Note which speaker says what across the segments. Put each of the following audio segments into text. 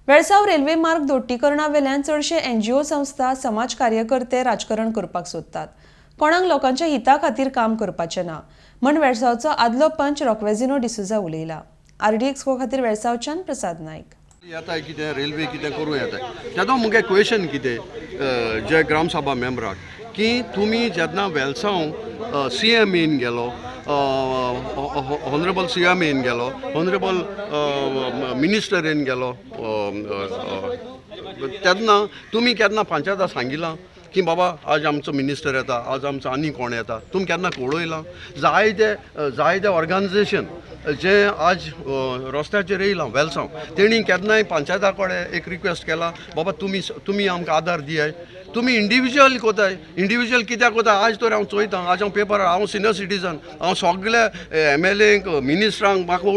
Speaker 1: वेळसाव railway मार्ग दोट्टीकरणा वेल्यान चडशे एनजीओ संस्था, समाज कार्यकर्ते राजकारण करपाक सोदतात. कोणाक लोकांच्या हिता खातीर काम करपाचें ना म्हण वेळसावचो आदलो पंच रॉकवेजिनो डिसोजा उलयला. आरडीएक्स खातीर वेळसावच्यान प्रसाद नायक.
Speaker 2: येताय कितें रेल्वे कितें करूं येताय तेदो मुगे क्वेशन कितें जे ग्रामसभा मेंबराक की तुमी जेन्ना वेलसांव सी एम येन गेलो, ऑनरेबल सी एम येन गेलो, ऑनरेबल मिनिस्टर येन गेलो, तेन्ना तुमी केन्ना पंचायता सांगिलां की बाबा आज आमचो मिनिस्टर येता, आज आमचो आनी कोण येता? तुमी केन्ना कळयलां? जायते जायते ऑर्गनायजेशन जे आज रस्त्याचेर येयलां वेलसांव, तेणी केन्नाय पंचायता कडेन एक रिक्वेस्ट केला, बाबा तुमी तुमी आमकां आदार दियाय? तुमी इंडिविज्युअल कोताय. इंडिविज्युअल कित्याक कोताय? आज तर हांव चोयतां, आज हांव पेपर, हांव सिनियर सिटीजन, हांव सगळे एमएलएंक, मिनिस्टरांक म्हाका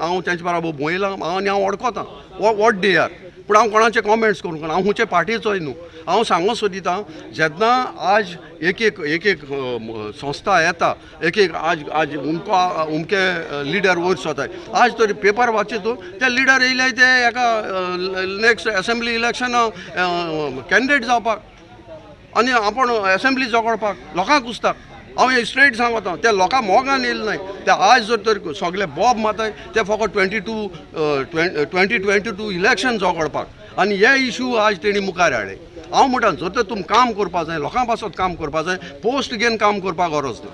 Speaker 2: हांव तेंचे बराबर भोंवयलां हांव आनी हांव वळखतां what they are. पूण हांव कोणाचे कॉमेंट्स करूंक ना, हांव खंयचे पार्टीचोय न्हू. हांव सांगूंक सोदितां, जेन्ना आज एक एक एक एक संस्था येता, एक एक आज आज उमको उमके लिडर वयर सोताय, आज तरी पेपर वाचित ते लिडर येयले ते एका नेक्स्ट एसेंब्ली इलेक्शना कॅन्डिडेट जावपाक आनी आपूण एसेंब्ली झगडपाक लोकांक कुसता. हांव हें स्ट्रेट सांगता, ते लोकां मोगान येयले नाय. ते आज जर तर सगळे बोब मारताय ते फकत 2022 election झगडपाक आनी हे इशू आज तेणी मुखार हाडले. हांव म्हणटा, जर तर तुमी काम करपा जाय, लोकां पासत काम करपा जाय, पोस्ट घेवन काम करपाक गरज ना.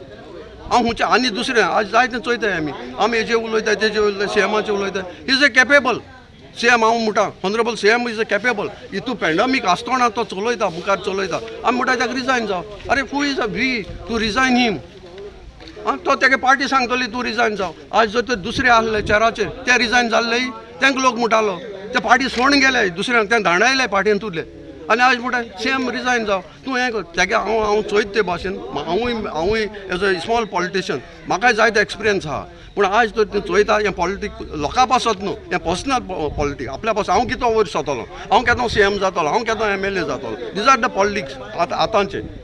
Speaker 2: हांव खंयचे आनी दुसरें आज जाय तें चोयताय आमी, आमी हेजे उलयताय, तेजे उलयताय, सीएमाचे उलयताय. Is a capable CM. हांव म्हणटा, honourable CM is a capable. हितू पॅन्डमीक आसतना तो चलयता, मुखार चलयता. आमी म्हणटा ताका रिजायन जाव. अरे, who is a we to resign him? आं, तो तेगे पार्टी सांगतली तूं रिजायन जाव. आज जर ते दुसरे आहले चेराचेर, ते रिजायन जाल्ले, तांकां लोक म्हणटालो ते पार्टी सोडून गेले, दुसऱ्यांक ते धांडायले पार्टीन तुरले. आनी आज म्हणटा सीएम रिजायन जाव तूं. हें कर तेगे. हांव हांव चोयत ते भाशेन हांवूय हांवूय एज अ स्मॉल पॉलिटिशियन म्हाकाय जायते एक्सपिरियन्स आहा. पूण आज तर तें चोयता, हें पॉलिटीक लोकां पासत न्हू, हें पर्सनल पॉलिटीक आपल्या पासत. हांव कितें वयर सरतलो, हांव केन्ना सीएम जातलो, हांव केन्ना एमएलए जातलो. These are the politics आतांचे.